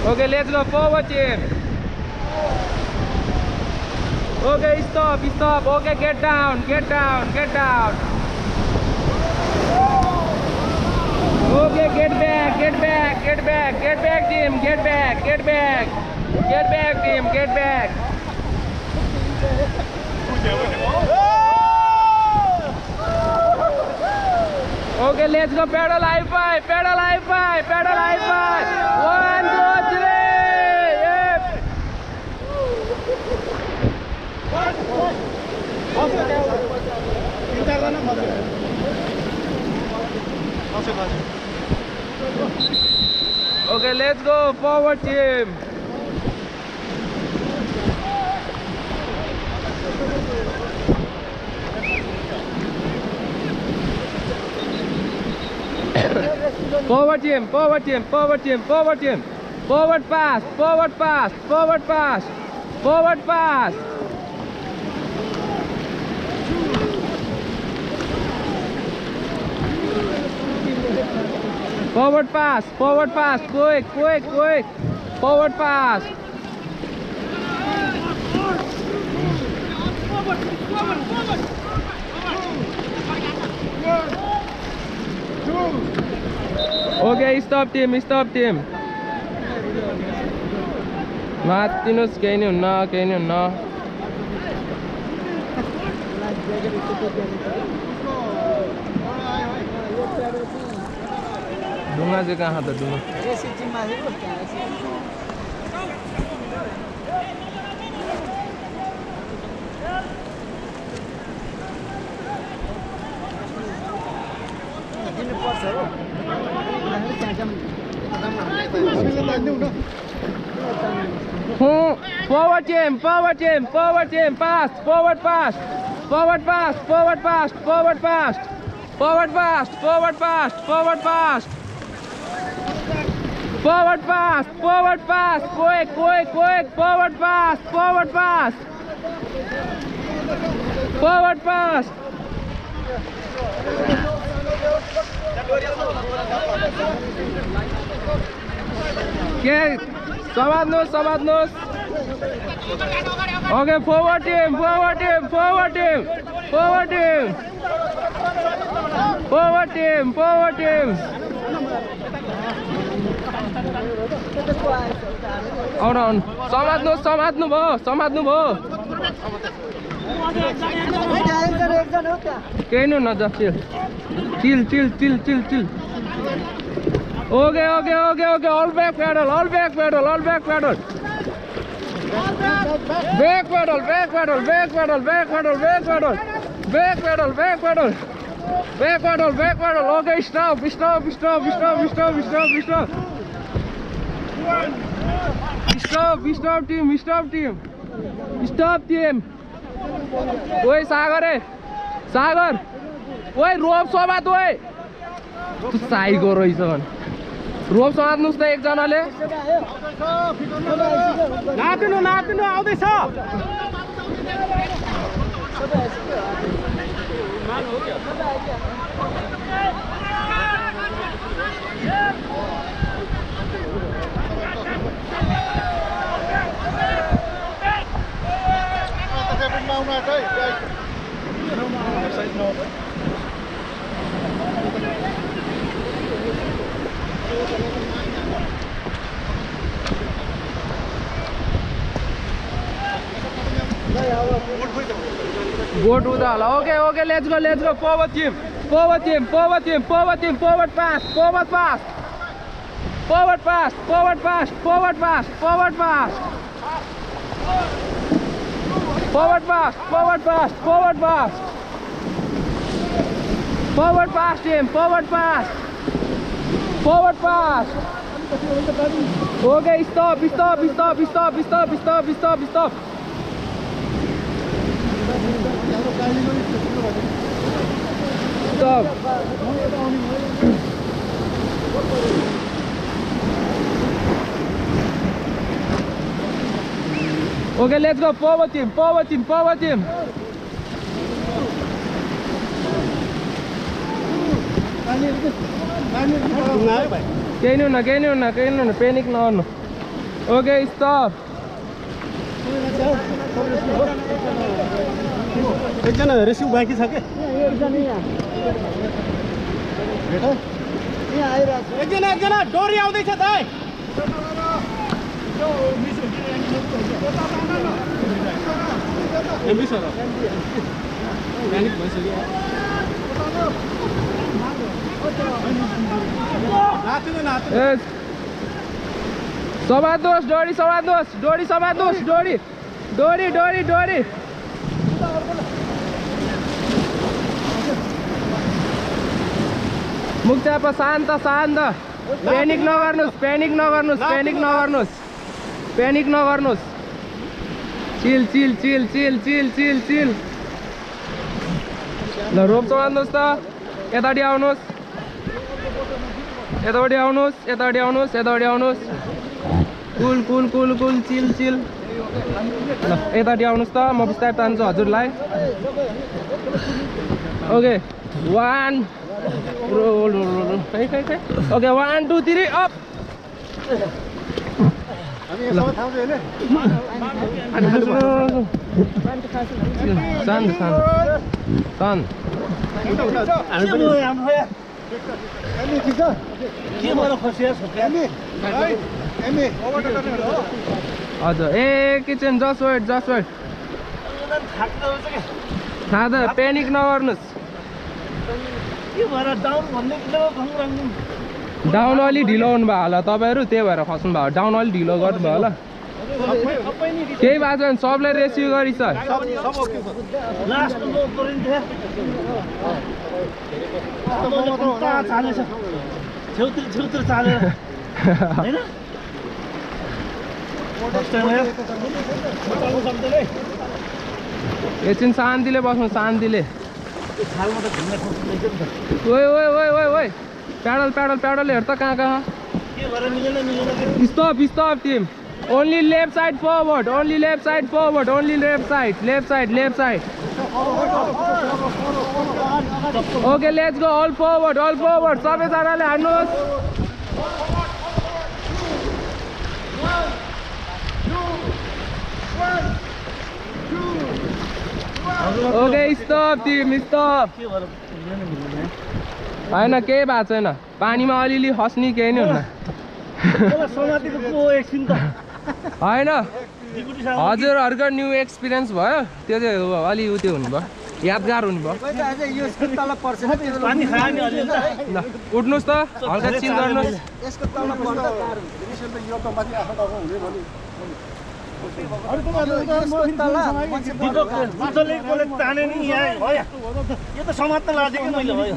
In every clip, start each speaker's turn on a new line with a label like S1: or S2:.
S1: Okay, let's go forward, team. Okay, stop. Okay, get down. Okay, get back, team. Get back. Okay, let's go. Pedal high five. 1, 2, 3. Yep. Okay, let's go forward, team. Forward, team. Forward pass. Forward pass. Forward pass. Forward pass. Quick. Forward pass. Okay, stop team. Matinus kehi nahi hunna. Dunga se kahan tha dunga? Forward team, fast, forward fast. Quick, forward fast. Okay, samadnos. Okay, forward team. On. Samadnu bho. Kehi nahi hunna, chill. Okay. All back pedal. Back pedal. Okay, stop. Stop team. Oi, Sagar. Oi, rope samat oi. Tu psycho रहेछ भन रोप समात्नुस् त एक जनाले नातिनु आउँदैछ Go to the okay, let's go. Forward team. Forward pass. Forward pass. Forward pass. Forward pass team. Forward pass. Okay, stop. Stop. Okay, let's go. Forward team, forward team, forward team. केही नि हुन्न panic नगर्नु okay stop
S2: एकजना rescue बाँकी छ के एकजना डोरी आउँदैछ दाइ एमबी सर प्यानिक भइसक्यो
S1: समात्नुहोस् डोरी मुख चापा शान्त प्यानिक नगर्नुहोस् चिल ल रोप समात्नुहोस् त यतापट्टि आउनुहोस् कुल चिल ल यतापट्टि आउनुहोस् त म बिस्तारै तान्छु हजुरलाई ओके 1 रोल ओके 1 2 3 अप हजुर एकैछिन जस्ट वेट थाहा छ प्यानिक नगर्नुहोस् डाउन अलि ढिलो हुनुभयो होला तपाईँहरू त्यही भएर खस्नु भयो डाउन अलि ढिलो गर्नुभयो होला केही भएको छैन सबलाई रेस्क्यु गरिछ एकछिन शान्तिले बस्नु ओइ प्याडल हेर त कहाँ stop team only left side forward okay let's go all forward सबैजनाले हान्नुहोस् ओके स्टप टिम होइन केही भएको छैन पानीमा अलिअलि खस्ने केही नि हुन्न होइन हजुरहरूको न्यू एक्सपिरियन्स भयो त्यो चाहिँ अलि त्यो हुनुभयो यादगार हुनुभयो ल उठ्नुहोस् त हल्का चिल गर्नुहोस्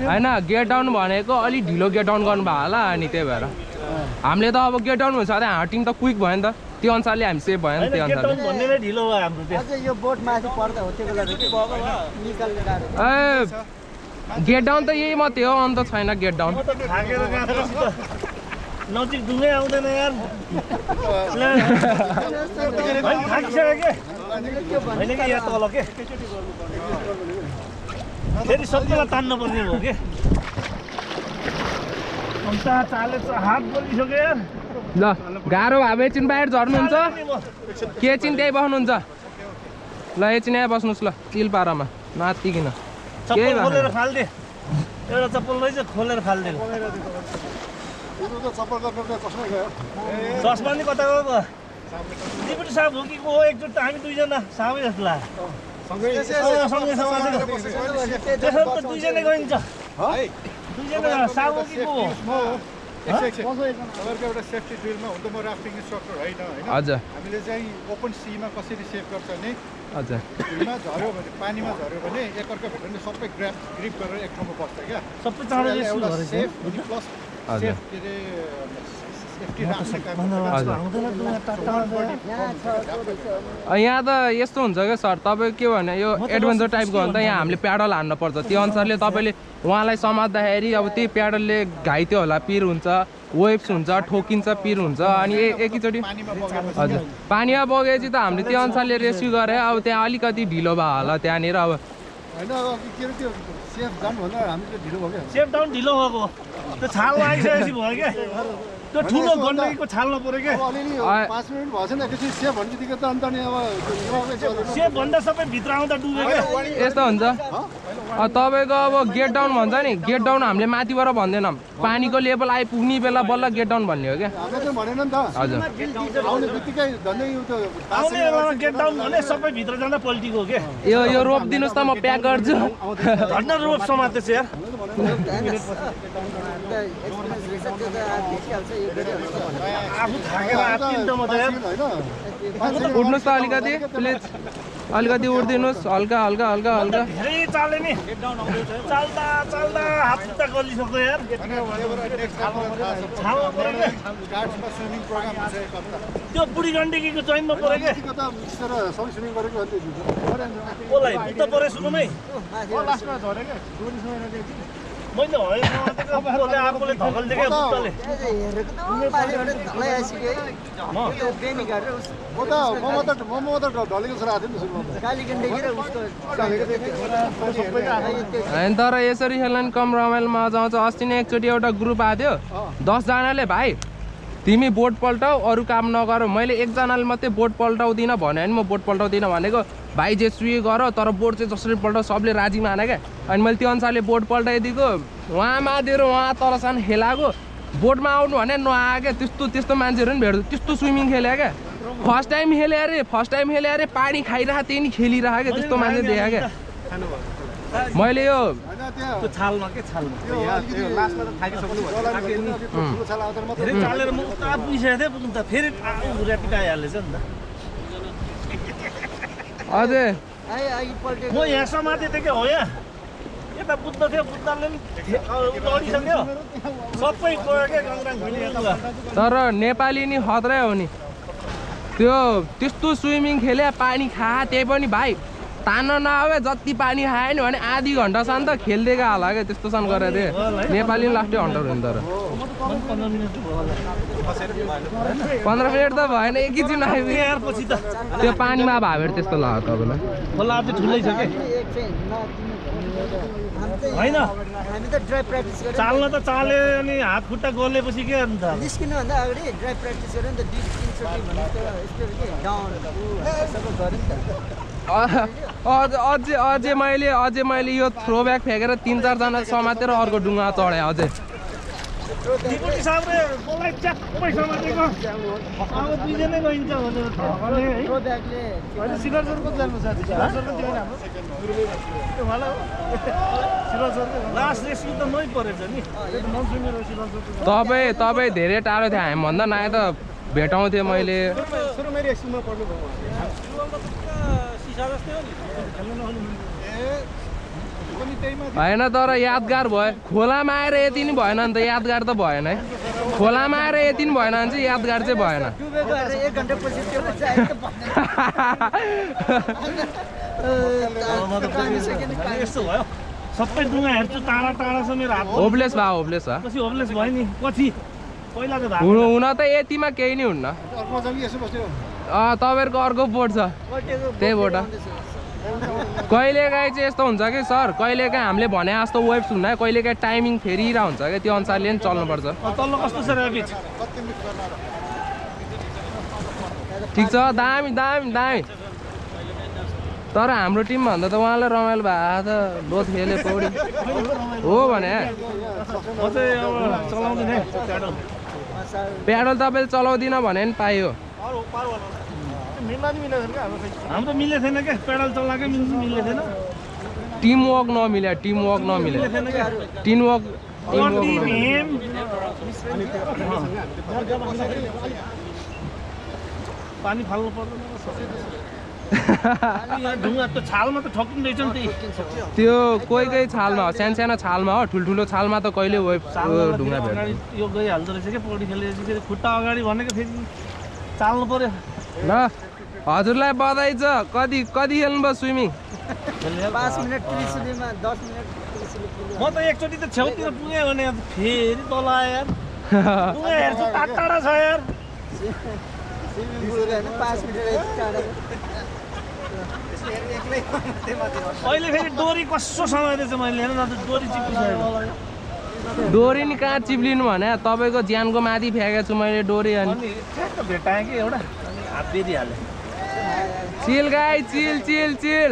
S1: होइन गेट डाउन भनेको अलिक ढिलो गेट डाउन गर्नुभयो होला अनि त्यही भएर हामीले त अब गेट डाउन हुन्छ अरे हाम्रो टिम त क्विक भयो नि त त्यो अनुसारले हामी सेभ भयो नि त्यो अनुसारले ए गेट डाउन त यही मात्रै हो अन्त छैन गेट डाउन
S2: नजिक डुङ्गै आउँदैन यार होइन कि यहाँ तल के फेरि सबैलाई तान्नु पर्ने भयो कि अन्त चाले हात बोलिसक्यो यार
S1: ल गाह्रो भए एकछिन बाहिर झर्नुहुन्छ के एकछिन त्यही बस्नुहुन्छ ल एकछिन यहाँ बस्नुहोस् ल चिल पारामा नातिकिन
S2: चप्पल खोलेर फाल्दे एउटा चप्पल रहेछ खोलेर फालिदिएको चस्मा नि कता गएको डिप्युटी साहब हो कि को हो एकचोटि त हामी दुईजना सामै जस्तो लाग्यो त्यसो त दुईजना गइन्छ दुईजना साहब हो कि को हो
S3: तपाईँहरूको एउटा सेफ्टी ड्रिलमा हुन त म राफ्टिङ इन्स्ट्रक्टर होइन
S1: हजुर
S3: हामीले चाहिँ ओपन सीमा कसरी सेभ गर्छ भने
S1: हजुर
S3: हिलमा झऱ्यो भने पानीमा झऱ्यो भने एकअर्का भेट्यो भने सबै ग्रिप गरेर एक ठाउँमा बस्छ क्या
S2: सबै चाँडो
S3: एउटा सेफ प्लस सेफ के अरे सेफ्टी राख्ने काम
S1: यहाँ त यस्तो हुन्छ क्या सर तपाईँ के भने यो एडभेन्चर टाइपको हो भने त यहाँ हामीले प्याडल हान्नुपर्छ त्यो अनुसारले तपाईँले उहाँलाई समात्दाखेरि अब त्यही प्याडलले घाइते होला पिर हुन्छ वेभ्स हुन्छ ठोकिन्छ पिर हुन्छ अनि एकैचोटि
S3: पानीमा बगेपछि
S1: हजुर पानीमा बगेपछि त हामीले त्यो अनुसारले रेस्क्यु गरे अब त्यहाँ अलिकति ढिलो भयो होला त्यहाँनिर अब
S3: होइन अब के अरे त्यो सेफ जानुभन्दा हामीले ढिलो भयो क्या
S2: सेफ डाउन ढिलो भएको त्यो छाल आइसकेपछि भयो क्या त्यो ठुलो गण्डकीको छाल्नु पर्यो क्या
S3: अब अलिअलि 5 मिनट भएको छैन एकैछिन सेफ भन्ने बित्तिकै त अन्त नि अब
S2: सेफ भन्दा सबै भित्र आउँदा डुब्यो क्या
S1: यस्तो हुन्छ तपाईँको अब गेट डाउन भन्छ नि गेट डाउन हामीले माथिबाट भन्दैनौँ पानीको लेभल आइपुग्ने बेला बल्ल गेट डाउन भन्ने हो क्या
S3: हामीले चाहिँ भनेन नि त
S1: हजुर
S3: आउने बित्तिकै झन्डै यो त
S2: आउने बेलामा गेट डाउन भने सबै भित्र जाँदा पल्टिको के
S1: यो रोप दिनुहोस् त म प्याक गर्छु
S2: झन्डा रोप समातेछ यार आफू थाकेर आत्तिन्छ म त यार
S3: होइन
S1: उठ्नुहोस् त अलिकति प्लिज अलिकति उठिदिनुहोस् हल्का हल्का हल्का हल्का
S2: धेरै चाले नि चाल्दा चाल्दा हात खुट्टा गलिसक्यो यार छाल्नु पर्यो क्या
S3: गार्ड्समा स्विमिङ प्रोग्राम हुन्छ एक हप्ता
S2: त्यो बुढी गण्डकीको चैनमा पर्यो क्या
S3: त्यतिको त मिक्सर सबै स्विमिङ गरेको अन्त
S2: कसलाई बुद्ध पऱ्यो सुरुमै
S3: लास्टमा झऱ्यो क्या
S2: मैले होइन आफूले धकल्दै क्या बुद्धले
S3: मोमो त ढलेको छ राखेको
S1: होइन तर यसरी खेल्न कम रमाइलो मजा आउँछ अस्ति नै एकचोटि एउटा ग्रुप आएको थियो 10 जनाले भाइ तिमी बोट पल्टाऊ अरू काम नगर मैले एकजनाले मात्रै बोट पल्टाउँदिनँ भने नि म बोट पल्टाउँदिनँ भनेको भाइ जे सुई गर तर बोट चाहिँ जसरी पल्टाऊ सबले राजी माने क्या अनि मैले त्यो अनुसारले बोट पल्टाइदिएको उहाँ माथेर उहाँ तलसान खेलाएको बोटमा आउनु भने नआयो क्या त्यस्तो मान्छेहरू पनि भेट्छु त्यस्तो स्विमिङ खेल्यो क्या फर्स्ट टाइम खेले अरे पानी खाइरहेको त्यही नि खेलिरहेको क्या त्यस्तो मान्छे देखायो क्या मैले यो
S2: त्यो छालमा के छालमा धेरै चालेर म उता पुगिसकेको थिएँ पुग्नु त फेरि ऱ्यापिड आइहालेछ नि त
S1: अझै
S2: म यहाँ समातेँ थिएँ क्या हो यहाँ यता बुद्ध थियो बुद्धले पनि लडिसक्यो सबै गयो क्या गङ्गाङ भइलिएको
S1: तर नेपाली नि खत्रै हो नि त्यो त्यस्तो स्विमिङ खेले पानी खा त्यही पनि भाइ तान्न नआवे जति पानी खायो नि भने आधी घन्टासम्म त खेल्दैका होला क्या त्यस्तोसम्म गरेर थिएँ नेपाली लास्टै हन्टर हुनु तर 15 मिनट त भएन एकैछिन आइपुग्यो त्यो पानीमा भावेर त्यस्तो लाग्यो तपाईँलाई
S2: खोला चाहिँ ठुलै छ क्या होइन चाल्न त चाले अनि हात खुट्टा गलेपछि के अन्त
S4: निस्किनुभन्दा अगाडि ड्राइभ प्र्याक्टिस गऱ्यो नि त 2-3 चोटि भनेको यस्तो के डाउन सबै गऱ्यो नि त
S1: अझै मैले यो थ्रो ब्याग फ्याँकेर 3-4 जना समातेर अर्को डुङ्गा चढाएँ अझै
S2: डिपुटी साहबले मलाई च्याप्पै समातेको अब दुईजनै गइन्छ भनेर भने है
S4: थ्रो ब्यागले
S2: होइन सिलरसरको जानु साथी सिलरसरको थियो हाम्रो त्यो होला सिलरसरको लास्ट रेस्क्यु त मै परेछ नि मनसुमीको सिलरसरको
S1: तपाईँ धेरै टाढो थियो हामीभन्दा नआए त भेटाउँथेँ मैले
S3: सुरुमै रेस्क्युमा पर्नु भयो
S2: सिसा जस्तै हो नि
S1: होइन तर यादगार भयो खोलामा आएर यति नि भएन नि त यादगार त भएन है खोलामा आएर यति नि भएन भने चाहिँ यादगार चाहिँ भएन
S4: डुबेको 1 घन्टा पछि त्यो चाहिँ
S2: यस्तो भयो सबै डुङ्गा हेर्छु टाढा टाढा छ मेरो हात
S1: होपलेस भयो
S2: पछि होपलेस भयो नि पछि पहिला त
S1: हुन त यतिमा केही नि हुन्न
S3: अर्को चाहिँ यसो बस्यो
S1: तपाईँहरूको अर्को बोट छ त्यही बोट कहिलेकाहीँ चाहिँ यस्तो हुन्छ कि सर कहिलेकाहीँ हामीले भने जस्तो वेब्स हुन्न कहिलेकाहीँ टाइमिङ फेरिरहेको हुन्छ क्या त्यो अनुसारले नि चल्नुपर्छ
S2: तल्लो कस्तो छ ऱ्यापिड
S1: ठिक छ दामी तर हाम्रो टिमभन्दा त उहाँलाई रमाइलो भएको त लोथ खेले पौडी हो भने
S2: म चाहिँ अब चलाउँदिनँ
S1: प्याडल तपाईँले चलाउँदिनँ भने नि पाइयो
S2: हाम्रो मिलेको थिएन क्या पेडल चलाएकै मिलेको थिएन
S1: टिमवर्क नमिल्यो टिमवर्क
S2: पानी फाल्नु पर्दैन ढुङ्गा त छालमा त ठकिँदैछ नि
S1: त्यो कोही छालमा हो सानो छालमा हो ठुल्ठुलो छालमा त कहिले ढुङ्गा भेट्छ
S2: यो गइहाल्दो रहेछ क्या पौडी खेलेपछि फेरि खुट्टा अगाडि भनेको फेरि चाल्नु पर्यो
S1: ल हजुरलाई बधाई छ कति खेल्नुभयो स्विमिङ
S4: 5 मिनट 30 मिनेटमा 10 मिनट 30 मिनेट
S2: म त एकचोटि त छेउतिर पुगेँ भने फेरि तल आयो यार डुङ्गा हेर्छु टाढा छ यार
S4: स्विमिङ पुल होइन 5 मिटर टाढा
S2: अहिले फेरि डोरी कसो समाइदिएछ मैले हेर्नु न त डोरी चिप्पिसकेको
S1: डोरी नि कहाँ चिप्लिनु भने तपाईँको ज्यानको माथि फ्याँकेको छु मैले डोरी अनि
S2: ठ्याक्क भेटाएँ कि एउटा अनि हात बेरिहालेँ
S1: चिल गाई चिल चिल चिल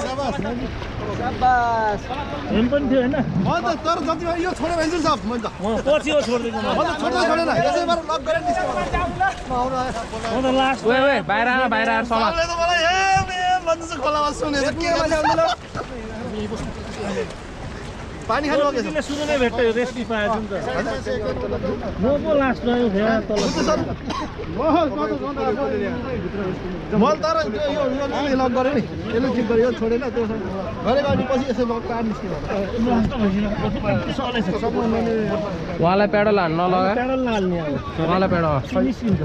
S4: शाबास
S2: हेम पनि थियो होइन
S3: म त तर जति यो छोडेर भइन्छ सब म त
S2: म पछि हो छोडिदिएको
S3: म त छोडेन यसैबाट लक गरेर निस्क्यो
S2: म त लास्ट
S1: ओए ओए बाहिर आएर समाज
S3: त मलाई हे भन्नु चाहिँ खोलामा सुनेछ के पानी खानु अघि
S2: तिमीले सुरु नै भेट्यो रेस्टी पाएछ नि त म पो लास्ट रह्यो फेरि तल
S3: म तर यो लक गरेँ नि यसले ठिक गर्यो यो छोडेन त्यो गरेको अनि पछि यसो लक कार निस्क्यो
S1: उहाँलाई पेडल हान्न नलगा
S2: पेडल नहाल्ने अब
S1: उहाँलाई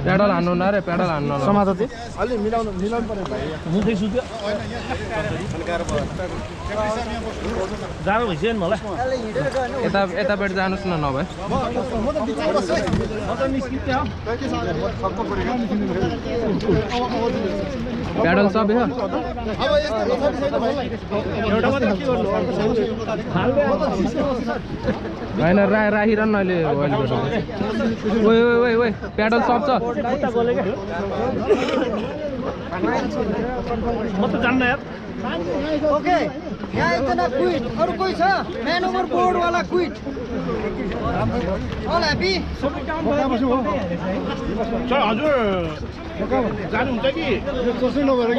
S1: पेडल हान्नु न रे पेडल हान्नु नलगा
S2: समाज चाहिँ
S3: अलि मिलाउनु पर्यो भाइ
S2: मुखै सुत्यो जाडो भइसक्यो नि मलाई
S4: अलि हिँडेर गयो भने
S1: यतापट्टि जानुहोस् न नभए
S3: म त बिचमा बस्छु है
S2: म त निस्किन्थ्यो
S1: पेडल सब हो
S3: अब यस्तो पछाडि छैन भाइ
S2: एउटा मात्रै के गर्नु हाल्दै
S1: होइन राखिरहनु न अहिले ओए ओए ओए ओए पेडल सब छ
S2: खुट्टा गल्यो क्या म त जान्न यार
S4: ओके यहाँ एकजना क्विट अरू कोही छ म्यान ओभर बोर्ड वाला क्विट अल ह्याप्पी
S2: सर हजुर जानुहुन्छ कि
S3: कसै नभएर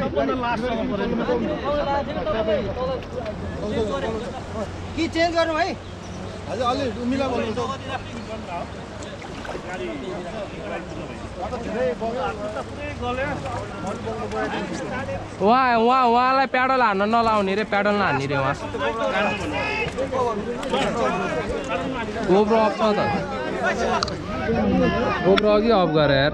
S2: सबभन्दा लास्टसम्म
S4: कि चेन्ज गर्नु है
S3: हजुर अलि मिलाउनु
S1: उहाँलाई पेडल हान्न नलाउने रे पेडल नहान्ने रे उहाँ गोब्रो अफ छ त गोब्रो अघि अफ गरे यार